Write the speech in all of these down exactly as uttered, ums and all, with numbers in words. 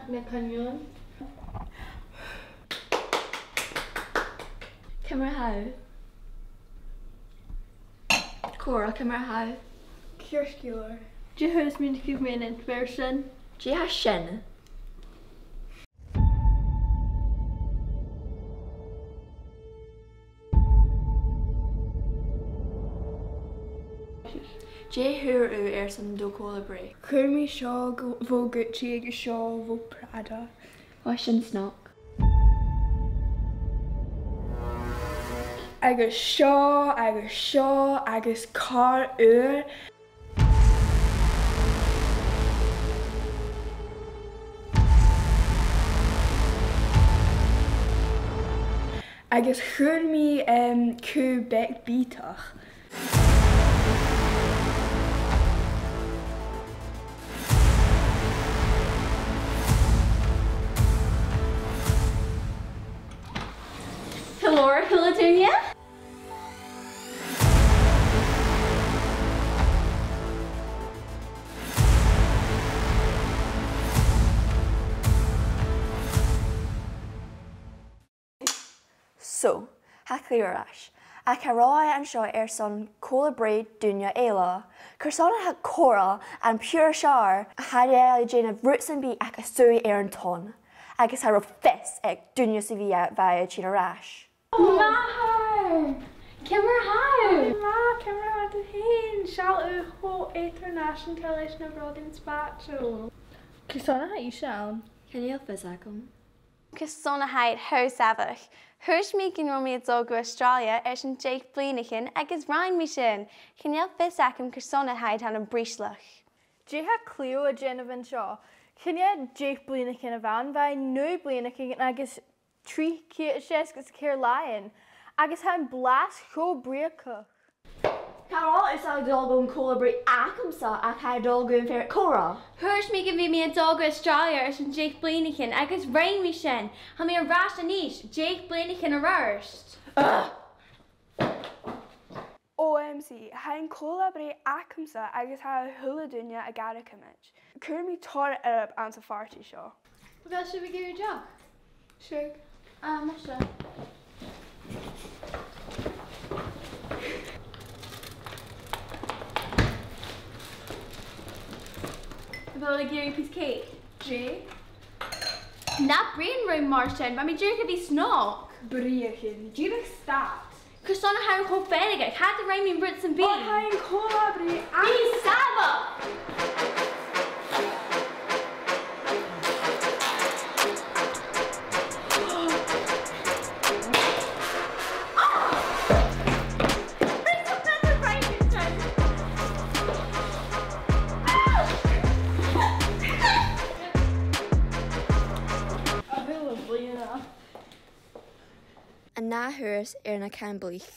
Na coinnean. Ciamar a tha thu? Cora, ciamar a tha thu? Ceart gu leòr. Dè thuirt mi gum biodh mi ag ràdh air sin? Dè tha sin? Dè fhuair thu airson do chòmhla-breith? Chuir mi seo gu-, bho Gucci agus seo bho Prada. Ò, sin snog. Agus seo, agus seo, agus càr ùr. Agus chuir mi, em, cù beag bìodach. Hello, a h-uile duine. So, tha a' chluich air ais. Ach cha robh e an seo airson còmhla-breith duine eile. Carson a tha Cora, am piuthar as fheàrr, a' dèanamh rud sam bith ach a' suidhe air an tonn? Agus cha robh fios aig duine sam bith a bha e a' tighinn air ais. Màthair! Ciamar a tha thu? Math, ciamar a tha thu fhèin? Seall, thu cho eadar-nàiseanta leis na brodairean spaideil. Carson a tha ise ann? Chan eil fhios agam. Carson a tha thu sàmhach? Thuirt mi gun robh mi a' dol gu Astràilia airson deich bliadhnaichean agus rinn mi sin. Chan eil fhios agam carson a tha thu ann am Briseal. Dè tha Cleo a' dèanamh an seo? Chan e deich bliadhnaichean a bh' ann, bha i naoi bliadhnaichean agus trì cheud seasgad 's a ceithir làithean, agus tha am blas cho brèagach. Cha robh thusa a' dol gu còmhla-breith agamsa ach a' dol gu am fear Cora. Thuirt mi gum bi mi a' dol gu Astràilia airson deich bliadhnaichean agus rinn mi sin. Tha mi air ais a-nis, deich bliadhnaichean air adhart. Ugh! O M G, tha an còmhla-breith agamsa agus tha a h-uile duine ag atharrachadh mi. Cuiridh mi tòrr oirbh anns a' phàrtaidh seo. A bheil sibh ag iarraidh deoch? Sure. Ah, mise. A bheil sibh ag iarraidh pìos cèic? Dè? Na bruidhinn rium mar sin, bha mi dìreach a bhith snog. Bruidhinn, dìreach stad. Carson a tha thu cho feargach? Cha do rinn mi rud sam bith. Ò, tha an còmhla-breith. Bi sàmhach! An ath thuras air na cambaich.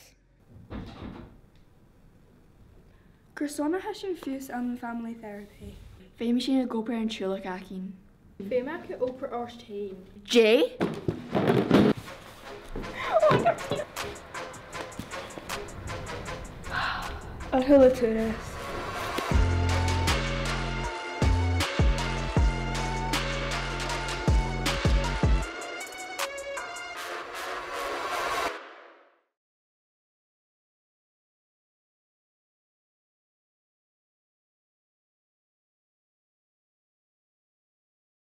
Carson a tha sinn fiù 's ann am family therapy? Feumaidh sinn a dhol gu an teaghlach againn. Feumaidh gu obair ort fhèin. Dè? A h-uile turas.